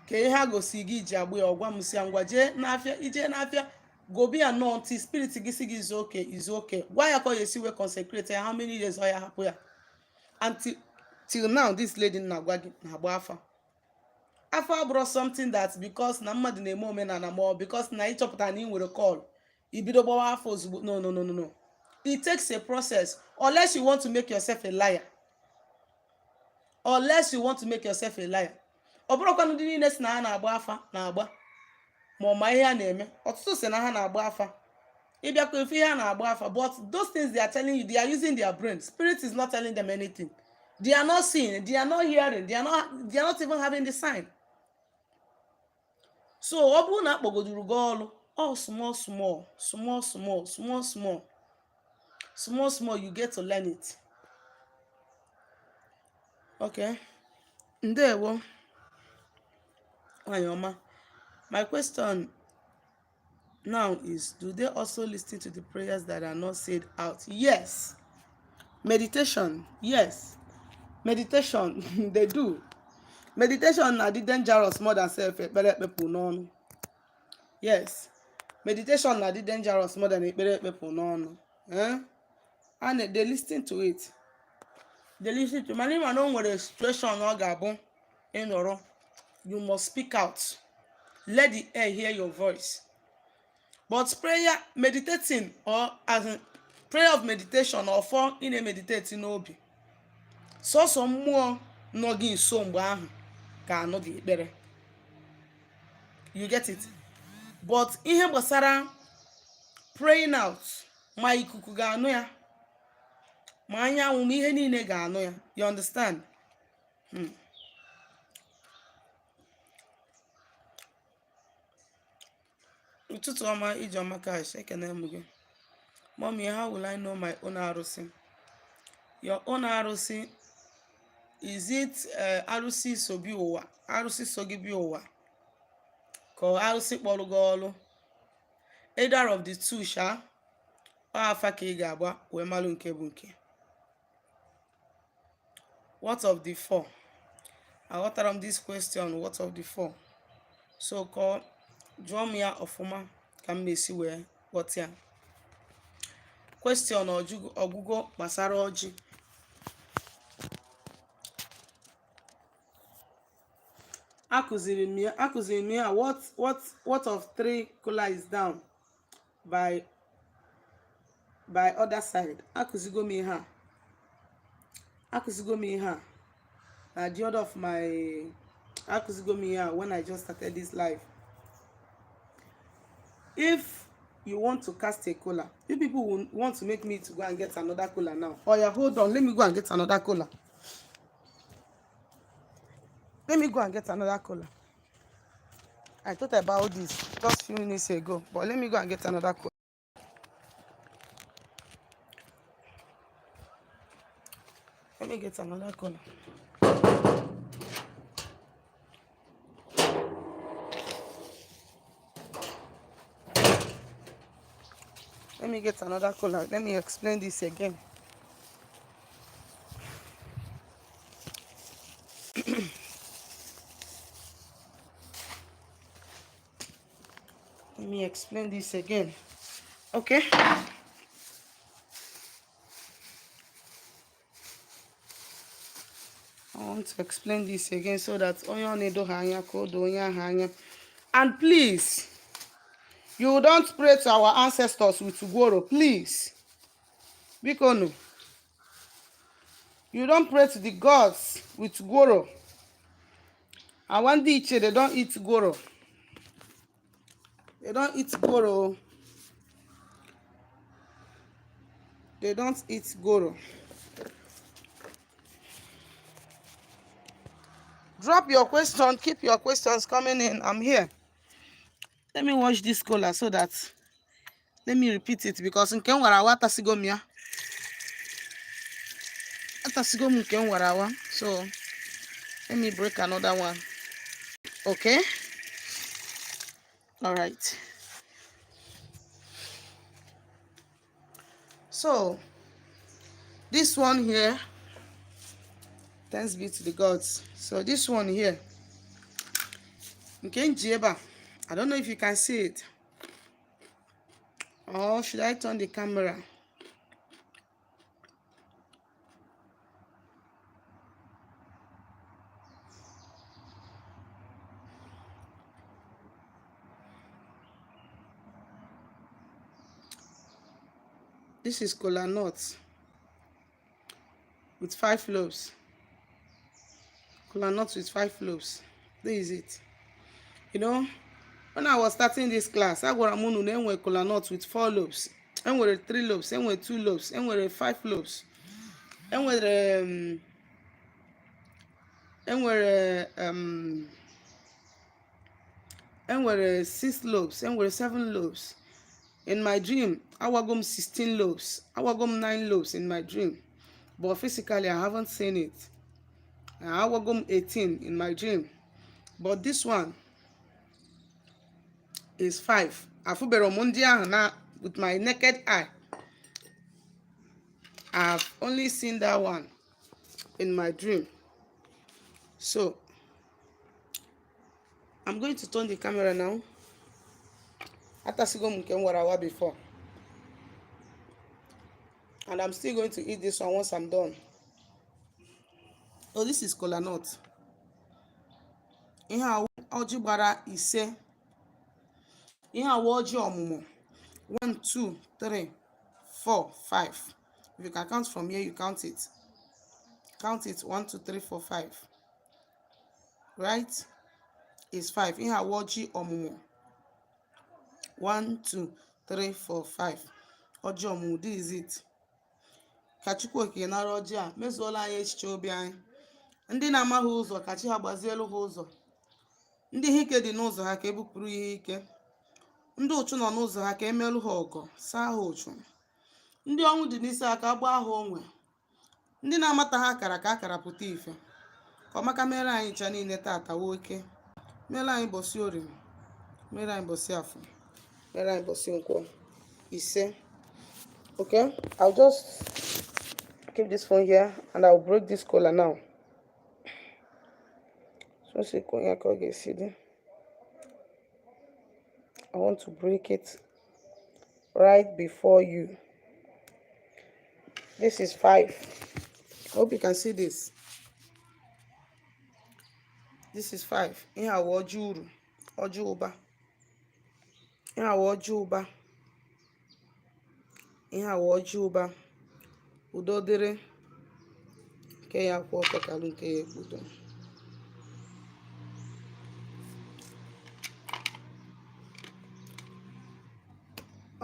Ka ihe a gosi gị ji agbụ ya, ọgwa m si ya, ngwa, jee n'afịa, ijee n'afịa gobi ya nọọ ntị spirit gị si gị izu oke, izu oke. Gwa ya ka ọ ga-esi wee consecrate ya, how many years ọ ya hapụ ya. And till now, this lady na-agwa gị na-agba afa. Afa abụrụ something that because na mmadụ na-eme omenala, ma ọ because na ịchọpụta na ị nwere call, ibido gbawa afa ozugbo. No, no, no, no, no. It takes a process, unless you want to make yourself a liar, unless you want to make yourself a liar. Ọ bụrụkwa ndị niile si na ha na-agba afa na-agba, ma ọ ma ihe a na-eme. Ọtụtụ si na ha na-agba afa, ịbịakwa ife ihe a na-agba afa, but those things they are telling you, they are using their brain. Spirit is not telling them anything. They are not seeing, they are not hearing, they are not even having the sign. So ọ bụrụ na akpọgoduru gị ọrụ, all small small, small small, small small, small small, you get to learn it. Okay, ndewo, nwanyị ọma. My question now is, do they also listen to the prayers that are not said out? Yes, meditation. Yes, meditation. They do meditation. Na dị dangerous more than self ekpere ekpepụ n'ọnụ. Yes, meditation na dị dangerous more than ekpere ekpepụ n'ọnụ, eh? And they listen to it. They listen to, mana ịma na o nwere situation ọ ga-abụ ịnọrọ, you must speak out, let the air hear your voice. But prayer, meditating, or as in prayer of meditation, or for ị na-emeditate n'obi, sọsọ mmụọ nọ gị nso mgbe ahụ ga-anụ gị ekpere. You get it? But ihe gbasara praying out, ma ikuku ga-anụ ya. Ma anyanwụ ma ihe niile ga-anụ ya. You understand? Ụtụtụ ọma, Ijeọma Cash, ekene m gị. Mommy, how will I know my own arụsị? Your own arụsị, is it arụsị so bi ụwa, arụsị so gị bịa ụwa, ka ọ arụsị kpọrọ gị ọrụ? Either of the two sha, ọ afa ka ị ga-agba wee malụ nke bụ nke. What of the four? Aghọtara m this question, what of the four? So ka ọ jụọ m ya ọfụma ka m mesi wee ghọta ya. Question ọgwụgwọ gbasara ọjị. Akụziri m ya what of three kola is down by other side. Akụzigo m ihe a, akụzigo m ihe a na the other of my, akụzigo m ihe a when I just started this life. If you want to cast a kola, you people will want to make me to go and get another kola now. Oh yeah, hold on, let me go and get another kola. Let me go and get another kola. I thought about this just few minutes ago, but let me go and get another kola. Let me get another kola. Let me get another kola. Let me explain this again. Let me explain this again. Okay. I want to explain this again so that onye ọ na-edoghị anya ka o doo onye ahụ anya. And please, you don't pray to our ancestors with ugworo, please. Biko nu. You don't pray to the gods with gworo. Our ndị ichie, they don't eat gworo. They don't eat gworo. They don't eat gworo. Drop your question. Keep your questions coming in. I'm here. Let me wash this kola so that, let me repeat it, because nke m wara awa atasigo m ya. Atasigo m nke m wara awa. So let me break another one. Okay. All right. So this one here, thanks be to the gods. So this one here, nke m ji ebe a, I don't know if you can see it, or should I turn the camera? This is kola nut with 5 lobes. Kola nut with 5 lobes. This is it. You know, when I was starting this class, agwara m unu na enwere kola nut with 4 lobes, enwere 3 lobes, enwere 2 lobes, enwere 5 lobes, enwere 6 lobes, enwere 7 lobes. In my dream, awago m 16 lobes, awago m 9 lobes in my dream, but physically I haven't seen it. Awago m 18 in my dream, but this one is 5. Afụbero m ndị ahụ na with my naked eye. I've only seen that one in my dream. So I'm going to turn the camera now. Atasigo m nke m wara awa before, and I'm still going to eat this one once I'm done. Oh, this is kola nut. Ihe a ọjị gbara ise. Ihe a ọjị ọmụmụ. 1, 2, 3, 4, 5. If you can count from here, you count it. Count it. 1, 2, 3, 4, 5. Right? Is 5. Ihe a ọjị ọmụmụ. 1, 2, 3, 4, 5. Ọjị ọmụmụ. This is it. Ka Chukwu Okike nara ọjị a, mezuola anyị echiche obi anyị. Ndị na-amaghị ụzọ, ka chi ha gbazielu ha ụzọ. Ndị ihe ike dị n'ụzọ ha, ka ebupụrụ ihe ike. Ndị ụchụ nọ n'ụzọ ha, ka emelụ ha ọgọ, saa ha ụchụ. Ndị ọnwụ dị n'isi ha, ka a gbaa ha onwe. Ndị na-amata ha akara, ka akara pụta ife. Ka ọmaka mere anyị ncha niile tata wụ Eke, mere anyị bọsị Orie, mere anyị bọsị Afọ, mere anyị bọsị Nkwọ. Ise. Okay, I'll just keep this phone here and I'll break this kola now. So si ka onye ka ọ ga-esi dị. I want to break it right before you. This is 5. I hope you can see this. This is 5. Ihe a wụ ọjị uru, ọjị ụba. Ihe a wụ ọjị ụba. Ihe a wụ ọjị ụba. Udo dịrị. Nke ya kwụ ọtọ kalụ nke ya ekpudo.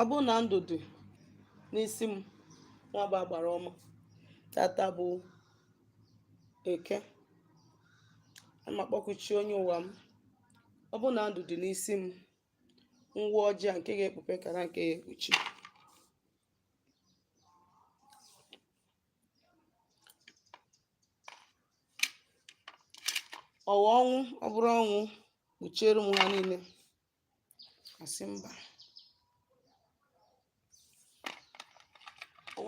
Ọ bụrụ na ndụ dị n'isi m, nwa bụ agbara ọma, tata bụ Eke, ana m akpọku chi onye ụwa m. Ọ bụrụ na ndụ dị n'isi m, m waa ọjị a, nke ga-ekpupe kara nke ya ekpuchi. Ọwa ọnwụ, ọ bụrụ ọnwụ, kpuchiere m ha niile. Asị mba.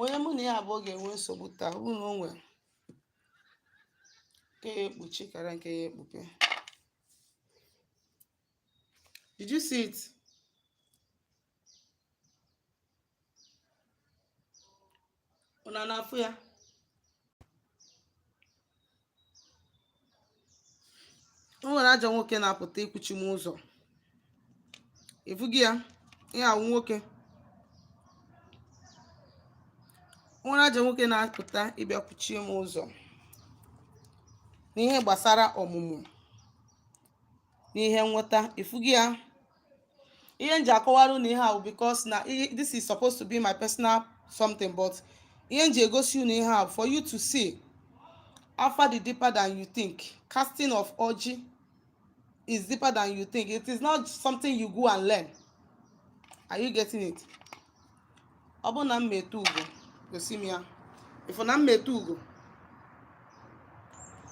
Onye mụ na ya abụọ ga-enwe nsogbu taa, ọ bụrụ na o nwere, nke ya ekpuchi kara nke ya ekpupe. Did you see it? Unu na-afụ ya? O nwere ajọ nwoke na-apụta ikwuchi m ụzọ. Ịfụghị ya? Ihe awụ nwoke. O nwere ajọ nwoke na-apụta ịbịa kwuchie m ụzọ n'ihe gbasara ọmụmụ, n'ihe nweta. Ịfụghị ya? Ihe m ji akọwara unu ihe a bụ because na this is supposed to be my personal something, but ihe m ji egosi unu ihe a, for you to see afa dị deeper than you think. Casting of ọjị is deeper than you think. It is not something you go and learn. Are you getting it? Ọ bụrụ na m etu ugo, gosi m ya. If na m etu ugo,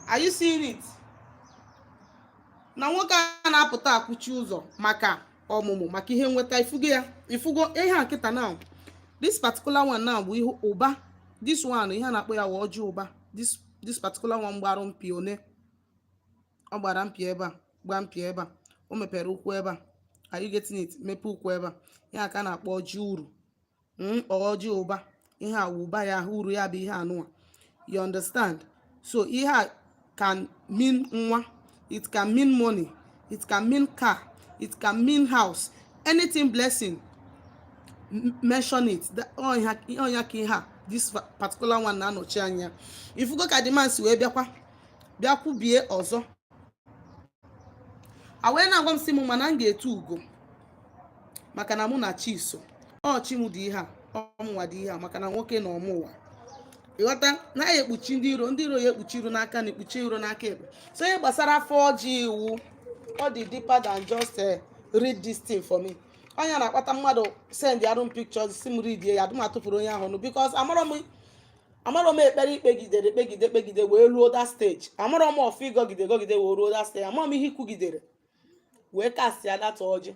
are you seeing it? Na nwoke a na-apụta akwụchi ụzọ maka ọmụmụ, maka ihe nweta. Ifugo ya? Ifugo ihe a kịta now? This particular one now bụ ihe ụba. This one, ihe a na-akpọ ya wụ ọjị ụba. This particular one gbara mpi one. Ọ gbara mpi ebe a, gbaa mpi ebe a, o mepere ụkwụ ebe a. Are you getting it? Mepee ụkwụ ebe a. Ya ka a na-akpọ ọjị uru, ọjị ụba. Ihe a wụ ụba ya, uru ya bụ ihe anụnwa. You understand? So ihe a can mean nwa, it can mean money, it can mean car, it can mean house, anything blessing, mention it. Ọnya ka ihe a, this particular one na-anọchi anya. Ifugo ka the man si wee bịakwa bịa kwubie ọzọ, a wee na-agwa m sị m mana m ga-etu ugo maka na mụ na chi so. Ọ chi m dị ihe a, ọmụnwa dị ihe a, maka na nwoke na ọmụwa. Ịghọta na ya ekpuchi ndị iro, ndị iro ya ekpuchi iro n'aka na ekpuchi iro n'aka ekpe. So ihe gbasara afa ọjị iwu, ọ dị deeper than just read this thing for me. Onye na-akpata mmadụ send arụ m pictures si m read ya, adị m atụfuru onye ahụ nụ, because amarọ m ekpere ikpegidere ekpegide ekpegide wee ruo that stage. Amarọ m ọfụ ịgọgide gọgide wee ruo that stage. Amarọ m ihe ikwugidere wee cast ya that ọjị.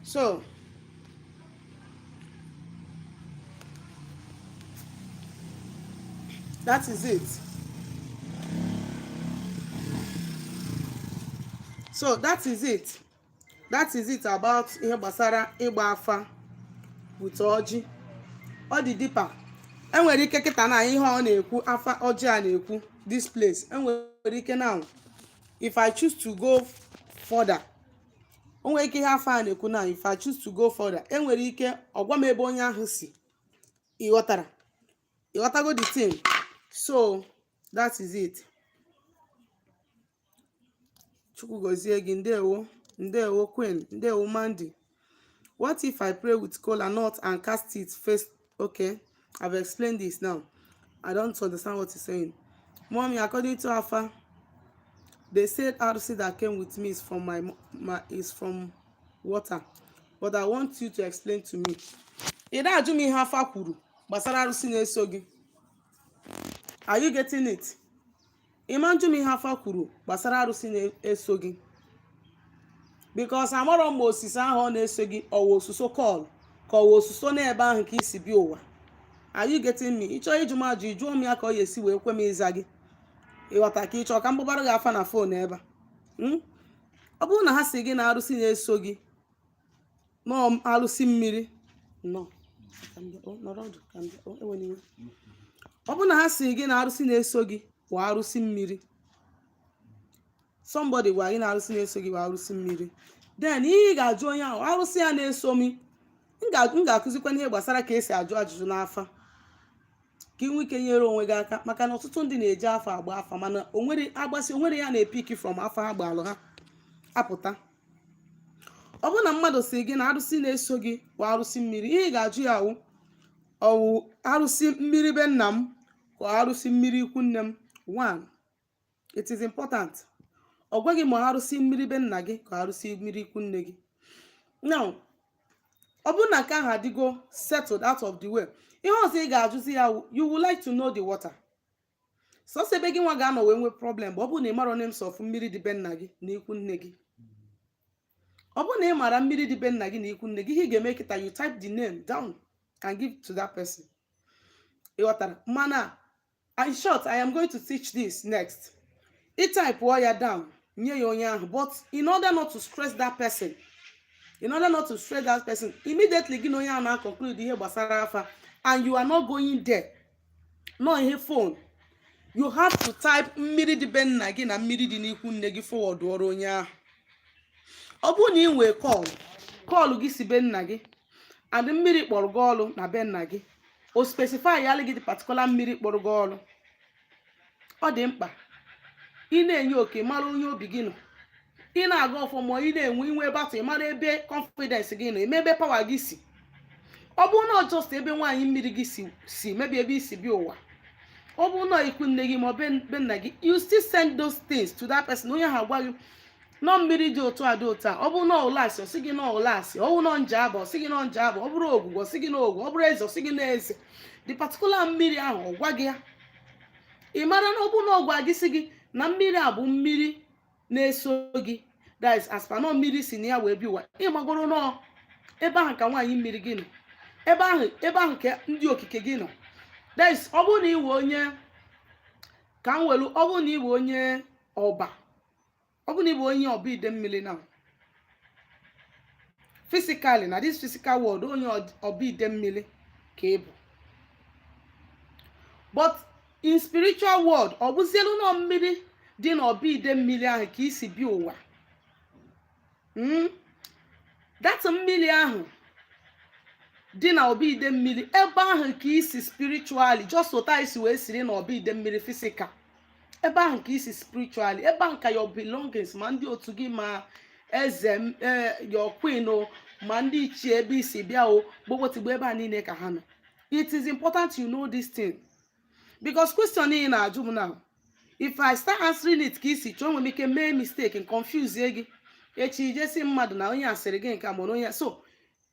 So that is it. So that is it. That is it about ihe gbasara ịgba afa with ọjị. Ọ dị deeper. Enwere ike kịta na ihe ọ na-ekwu, afa ọjị a na-ekwu this place, enwere ike now, if I choose to go further, o nwere ike ihe afa a na-ekwu now, if I choose to go further, enwere ike ọgwa m ebe onye ahụ si. Ịghọtara? Ịghọtago the thing? So that is it. Chukwu gozie gị. Ndewo, ndewo Queen, ndewo Mandy. What if I pray with kola nut and cast it face? Okay, I've explained this. Now I don't understand what you're saying. Mommy, according to afa, they said RC that came with me is from my is from water, but I want you to explain to me. Ị na-ajụ m ihe afa kwuru gbasara arụsị na-eso gị? Are you getting it? Ị ma njụ m ihe afa kwuru gbasara arụsị na-eso gị, because amarọ m osisi ahụ ọ na-eso gị, ọwa osuso call ka ọwa osuso n'ebe ahụ ka isi bịa ụwa. Are you getting me? Ị chọọ ịjụ m ajụ, ịjụọ m ya ka ọ ya esi wee kwe m ịza gị. Ịghọta? Ka ị chọọ ka m gbabara gị afa na phone ebe a? Ọ bụrụ na ha si gị na arụsị na-eso gị nọọ arụsị mmiri nọ, ka m bịa, o, nọrọ ọdụ ka m bịa, o, ewela iwe. Ọ bụrụ na ha si gị na arụsị na-eso gị bụ arụsị mmiri, somebody gwa gị na arụsị na-eso gị bụ arụsị mmiri, then ihe ị ga-ajụ onye ahụ, arụsị ya na-eso m, m ga-akụzikwa ihe gbasara ka esi ajụ ajụjụ n'afa ka ị nwee ike nyere onwe gị aka, maka na ọtụtụ ndị na-eji afa agba afa, mana onwere agbasị onwere ya na-epick from afa ha gbalụ ha apụta. Ọ bụrụ na mmadụ si gị na arụsị na-eso gị bụ arụsị mmiri, ihe ị ga-ajụ ya wụ, ọwụ arụsị mmiri be nna m ka ọ arụsị mmiri ikwu nne m? One, it is important. Ọ gwaghị ma arụsị mmiri be nna gị ka arụsị mmiri ikwu nne gị. Now, ọ bụrụ na nke ahụ adịgo settled out of the way, ihe ọzọ ị ga-ajụzi ya wụ, you would like to know the water. Sọsọ ebe gị nwa ga-anọ wee nwee problem bụ ọ bụrụ na ị marọ names of mmiri dị be nna gị na ikwu nne gị. Ọ bụrụ na ị mara mmiri dị be nna gị na ikwu nne gị, ihe ị ga-eme kịta, you type the name down and give to that person. Ị ghọtara? Mana in short, I am going to teach this next. Ị type ya down, nye ya onye ahụ, but in order not to stress that person, in order not to stress that person, immediately gị na onye ahụ na-conclude ihe gbasara afa and you are not going there, nọ ihe phone, you have to type mmiri dị be nna gị na mmiri dị n'ikwu nne gị, forward ọrụ onye ahụ. Ọ bụrụ na ị nwee call, call gị si be nna gị and mmiri kpọrọ gị ọlụ na be nna gị, o specify ya gị the particular mmiri kpọrọ gị ọlụ. Ọ dị mkpa ị na-enye oke mara onye obi gị nọ. Ị na-aga ọfụma, ị na-enwe inwe battle, ị mara ebe confidence gị nọ, eme ebe power gị si. Ọ bụrụ na ọ just ebe nwaanyị mmiri gị si mebi ebe isi bịa ụwa, ọ bụrụ na ikwu nne gị ma ọ be nna gị, you still send those things to that person. Onye ahụ agwa gị nọ mmiri dị otu a dị otu a. Ọ bụrụ na ụlasị, ọ sị gị nọ ụlasị. Ọ bụrụ na nje abụ, ọ sị gị nọ nje abụ. Ọ bụrụ ogwugwu, ọ sị gị na ogwu. Ọ bụrụ eze, ọ sị gị na eze. The particular mmiri ahụ, ọ gwa gị ya. Ị mara na ọ bụrụ na ọ gwa gị, sị gị na mmiri a bụ mmiri na-eso gị, that is, as per nọ mmiri si na ya wee bịa ụwa, ịmagoro nọọ ebe ahụ ka nwaanyị mmiri gị nọ, ebe ahụ ka ndị okike gị nọ. That is, ọ bụrụ na ị wụ onye ka m welu, ọ bụrụ na ị wụ onye ọba, ọ bụrụ na ị bụ onye ọba ide mmiri na physically, na this physical world, onye ọba ide mmiri ka ị bụ, but in spiritual world, ọ bụzielu nọ mmiri dị n'ọba ide mmiri ahụ ka isi bịa ụwa. That mmiri ahụ dị na ọba ide mmiri ebe ahụ ka isi spiritually, just otu isi wee siri na ọba ide mmiri physical, ebe ahụ ka isi spiritually, ebe ahụ ka your belongings, ma ndị otu gị, ma eze your queen o, ma ndị ichie ebe isi bịa o, gbogbotigbo ebe a niile ka ha nọ. It is important you know this thing, because question ị na-ajụ m now, if I start answering it ka isi chọọ, nwere m ike mee mistake and confuse gị. Echi ijesi mmadụ na onye asịrị gị nke a ma na onye. So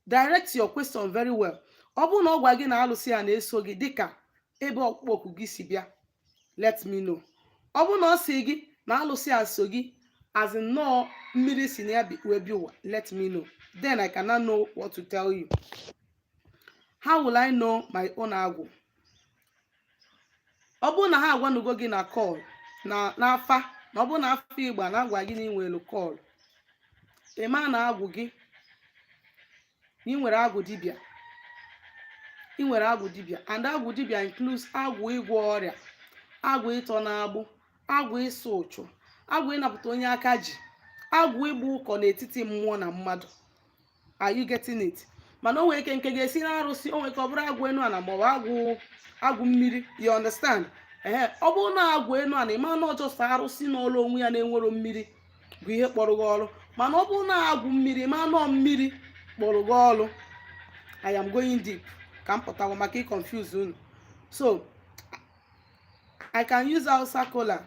direct your question very well. Ọ bụrụ na ọ gwa gị na alụsị ya na-eso gị dịka ebe ọkpụkpọ oku gị si bịa, let me know. Ọ bụrụ na ọ sị gị na alụsị a so gị as in nnọọ mmiri si na ya wee bịa ụwa, let me know. Then I cannot know what to tell you. How will I know my own agwụ? Ọ bụrụ na ha agwanugo gị na call na n'afa, na ọ bụrụ na afọ Igbo na-agwa gị na ị nwere call, ị ma na agwụ gị, na ị nwere agwụ dibịa. Ị nwere agwụ dibịa, and agwụ dibịa includes agwụ ịgwọ ọrịa, agwụ ịtọ n'agbụ, agwụ ịsụ ụchụ, agwụ ịnapụta onye aka ji, agwụ ịgba ụkọ n'etiti mmụọ na mmadụ. Are you getting it? Mana o nwere ike nke ga-esi n'arụsị, o nwere ike ọ bụrụ agwụ enu ala maọbụ agwụ mmiri. You understand? Ee, ọ bụrụ na agwụ enu a na ịma na ọjọọ arụsị n'ọrụ onwe ya na-enwero mmiri bụ ihe kpọrọ gị ọrụ. Mana ọ bụrụ na agwụ mmiri, ma nọ mmiri kpọrọ gị ọrụ. I am going deep ka m pụtawa maka ịconfuse unu. So I can use Hausa kola.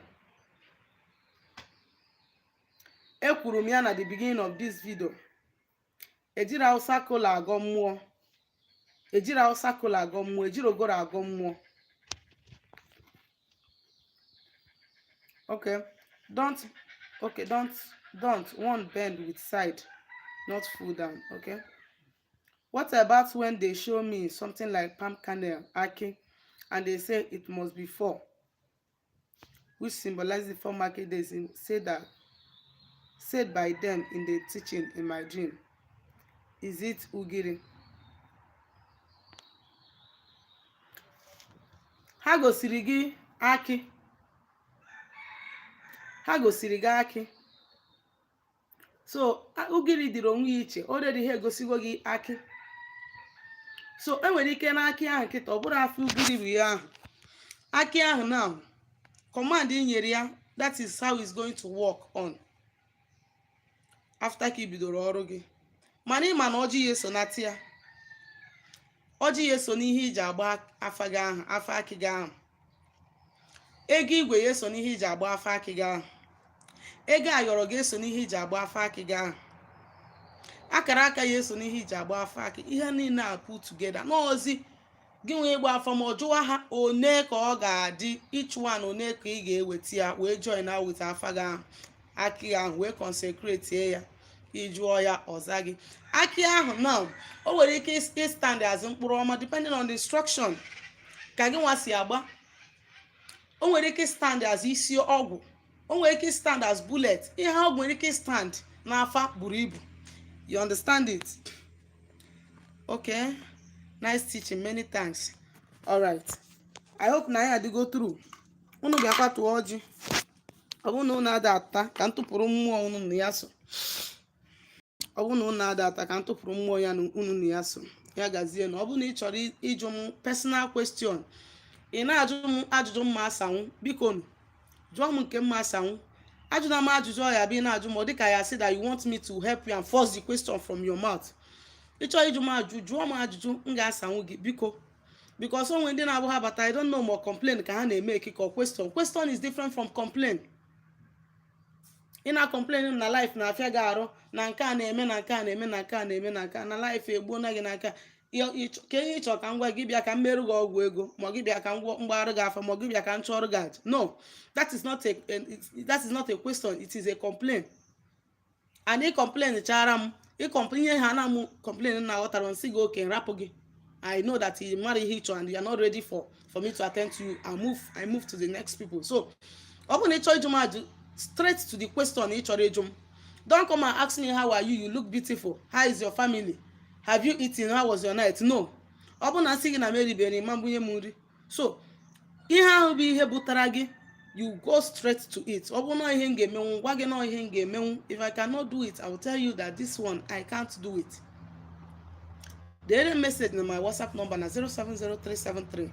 Ekwuru m ya na the beginning of this video. Ejiri Hausa kola agọ mmụọ, ejiri Hausa kola agọ mmụọ, ejiri ogoro agọ mmụọ. Okay, don't, okay, don't one bend with side, not full down. Okay, what about when they show me something like palm kernel, aki, and they say it must be four, which symbolizes the four market days in, say that said by them in the teaching in my dream? Is it ugiri? Ha gosiri gị akị, ha gosiri gị akị. So ugiri dịrị onwe ya iche. Already ha egosigo gị akị. So enwere ike na akị ahụ kịta ọ bụrụ afọ ugiri bụ ihe ahụ, akị ahụ now command i nyere ya, that is how it's going to work on after ka i bidoro ọrụ gị. Mana ị ma na ọjị ya eso nata ya, ọjị ya eso n'ihe iji agba afa gị ahụ, afa akị gị ahụ. Ego igwe ya eso n'ihe iji agba afa akị gị ahụ. Ego ayọrọ ga-eso n'ihe iji agba afa akị gị ahụ. Akara aka ya eso n'ihe iji agba afa akị. Ihe niile a put together n'ozi gị nwee ịgba afa, ma ọ jụwa ha one ka ọ ga-adị, each one one ka ị ga-eweta ya wee join na with afa gị ahụ, akị ahụ, wee consecrate ya. Ịjụọ ya, ọza gị akị ahụ. Now o nwere ike stand as mkpụrụ ọma, depending on the instruction ka gị nwa si agba. O nwere ike stand as isi ọgwụ, o nwere ike stand as bullet. Ihe ọ nwere ike stand n'afa buru ibu. You understand it? Okay, nice teaching, many thanks. All right, I hope na anyị adịgo through. Unu bịakwa tụọ ọjị. Ọ bụrụ na unu ada ata, ka m tụpụrụ mmụọ unu na ya so. Ọ bụrụ na unu ada ata, ka m tụpụrụ mmụọ ya na unu na ya so. Ya gazie. Na ọ bụrụ na ị chọrọ ịjụ m personal question, ị na-ajụ m ajụjụ mma asanwụ, biko nụ jụọ m nke mma asanwụ. Ajụna m ajụjụ ọ ya bụ ị na-ajụ m ọ dịka ya sị that you want me to help you and force the question from your mouth. Ị chọrọ ịjụ m ajụjụ, jụọ m ajụjụ m ga-asanwụ gị, biko, because onwe ndị na-abụ ha bata, I don't know ma complain ka ha na-eme eke ka question. Question is different from complain. Ị na-complain na life na-afịa gị arụ, na nke a na-eme, na nke a na-eme, na nke a na-eme, na nke a na life egbuo na gị n'aka ka ihe ịchọ ka m gwa gị, bịa ka m merụ gị ọgwụ ego, ma gị bịa ka m mgbagharụ gị afọ, ma gị bịa ka m chụọrọ gị aja. No, that is not a question, it is a complaint. And ị complain chara m, ị complain ihe ha na m complain na aghọtara nsị gị oke nrapụ gị. I know that ị mara ihe ị chọrọ and you are not ready for me to attend to you. I move to the next people. So ọ bụrụ na ị chọọ ịjụ m ajụ, straight to the question ị chọrọ ịjụ m. Don't come and ask me, "How are you? You look beautiful. How is your family? Have you eaten? How was your night?" No. Ọ bụ na nsị gị na m eribeghị, ma mbunye m nri. So ihe ahụ bụ ihe butara gị, you go straight to it. Ọ bụ na ihe m ga-emenwu, gwa gị na ihe m ga-emenwu. If I cannot do it, I will tell you that this one, I can't do it. Dere message na my WhatsApp number na 0703731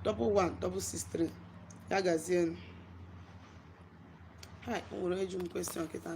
1663. Ya gazie. Hi, o nwere ịjụ m question kịta.